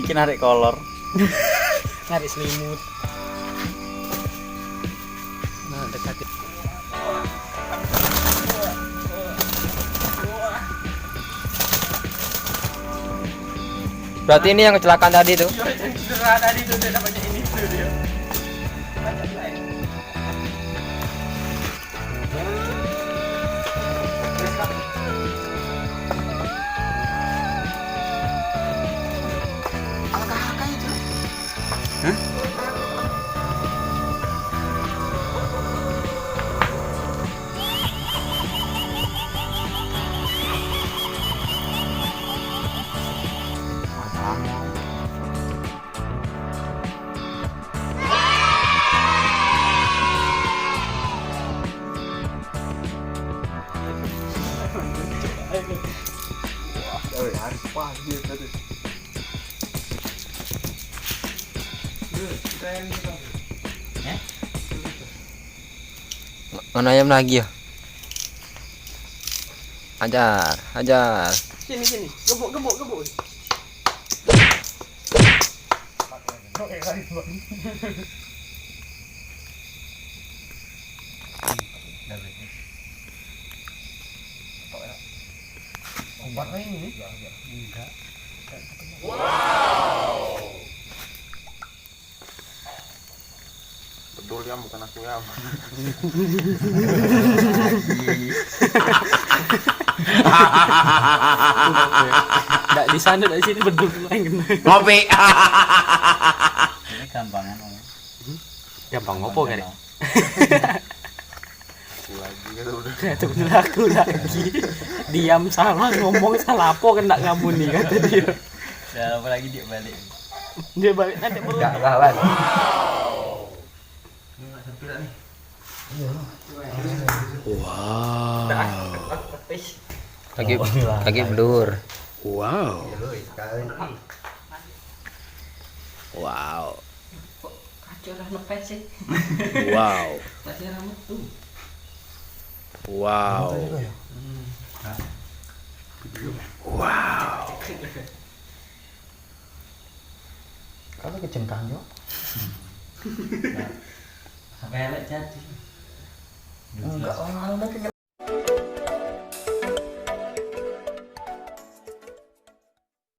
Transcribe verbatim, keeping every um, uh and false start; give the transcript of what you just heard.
Ki narik kolor. Narik selimut. Nah, dekatin. Berarti ini yang kecelakaan tadi tuh. Iya, yang cedera tadi tuh, dia dapatnya ini tuh dia. Hah? Oi, harus pas dia tadi. Mana ayam lagi ya? Ajar, ajar. Sini, sini. Gebuk, gebuk, gebuk. Obat lah ini. Enggak. Bedul ya, bukan aku ya. Ndak di sana, ndak di sini, bedul main kena. Ngopi. Ini gampangan, Om. Gampang ngopo kali? Aku lagi kata udah. Kata udah aku lagi. Diam salah, ngomong salah apa kena kamu nih, kata dia. Dah, apa lagi dia balik? Dia balik nanti beruntung. Enggak lah, Wan. Ini enggak sampai lah nih. Wow. Kaki, kaki blur. Wow. Wow. Kok kaca lah nepes sih? Wow. Kaca lah metu. Wow. Hmm. Wow. Kalu kecengkang jo. Sampai elek jadi. Enggak, orang anu dah